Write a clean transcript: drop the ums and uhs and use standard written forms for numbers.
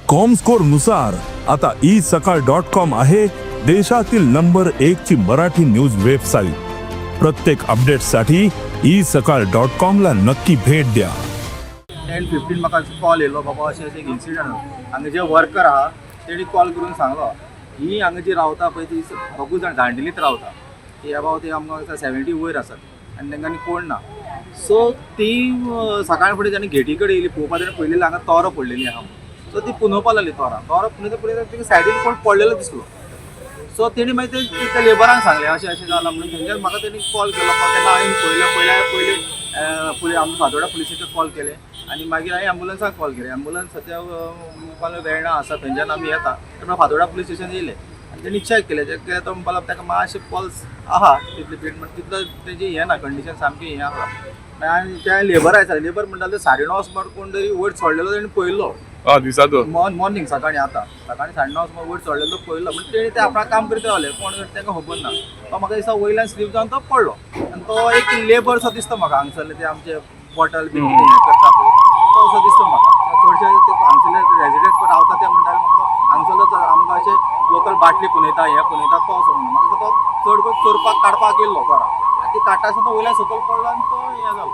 Comscore नुसार आता E सकाळ डॉट कॉम आहे देशातील नंबर एक ची मराठी न्यूज वेबसाईट. प्रत्येक अपडेटसाठी ई सकाळ डॉट कॉम ला नक्की भेट द्या. 10:15 म्हाका कॉल येयलो, बाबा अशें अशें एक इन्सिडंट. हांगा जे वर्कर आहा तेणी कॉल करून सांगलो, ही हांगा जी रावता पळय ती दोगूय जाण दांडेलीत रावता. ती अबावट ती आमकां 70 वयर आसात आनी तांकां आनी कोण ना. सो ती सकाळ फुडें ताणी गेटी कडेन येयली पळोवपा. ताणें पळयलें हांगा तोरां पडलेली आहा. सो ती पुनोवपा लागली तोरां. तोरां पुनयता पुनयता ताका सायडीन कोण पडलेलो दिसलो. सो तेणी मागीर ते त्या लेबरांक सांगलें, अशें अशें जालां म्हणून. थंयच्यान म्हाका तेणी कॉल केलो. तेन्ना हांवें पळयलें. पयलें पयलीं पुलीस, आमच्या फातोर्डा पुलिसेक कॉल केले आनी मागीर हांवें एम्बुलन्साक कॉल केले. एम्बुलन्स सद्या मुखार वेर्णा आसा, थंयच्यान आमी येता. तेन्ना फातोर्डा पुलीस स्टेशन येयले आनी तेणी चॅक केलें. चॅक केलें, तो म्हणपाक लागलो ताका मातशें पल्स आहा तितली बीट, म्हण तितलो तेजी हें ना, कंडिशन सामकी हें आहा. आनी ते लेबर आसा, लेबर म्हणटाले ते 9:30 सुमार कोण तरी वयर चडलेलो तेणी पळयल्लो. हा, दिसाचो? मॉर्निंग, सकाळी. आतां सकाळी 9:30 सुमार वयर चडलेलो पळयलो. म्हणजे तेणी ते आपणाक काम करीत रावले, कोण तांकां खबर ना. तो म्हाका दिसता वयल्यान स्लीप जावन तो पडलो आनी तो एक लेबर सो दिसता म्हाका. हांगसरले ते आमचे बॉटल बी कितें हें करता पळय, तो असो दिसता म्हाका. चडशे ते हांगसरले रेजिडेंट्स पण रावता, ते म्हणटाले म्हाका तो हांगसरलो आमकां अशें लोकल बाटली पुनयता, हें पुनयता तो असो म्हणून. म्हाका दिसता तो चड करून चोरपाक काडपाक गेल्लो घरा आनी ती काडटा आसतना वयल्यान सकयल पडलो आनी तो हें जालो.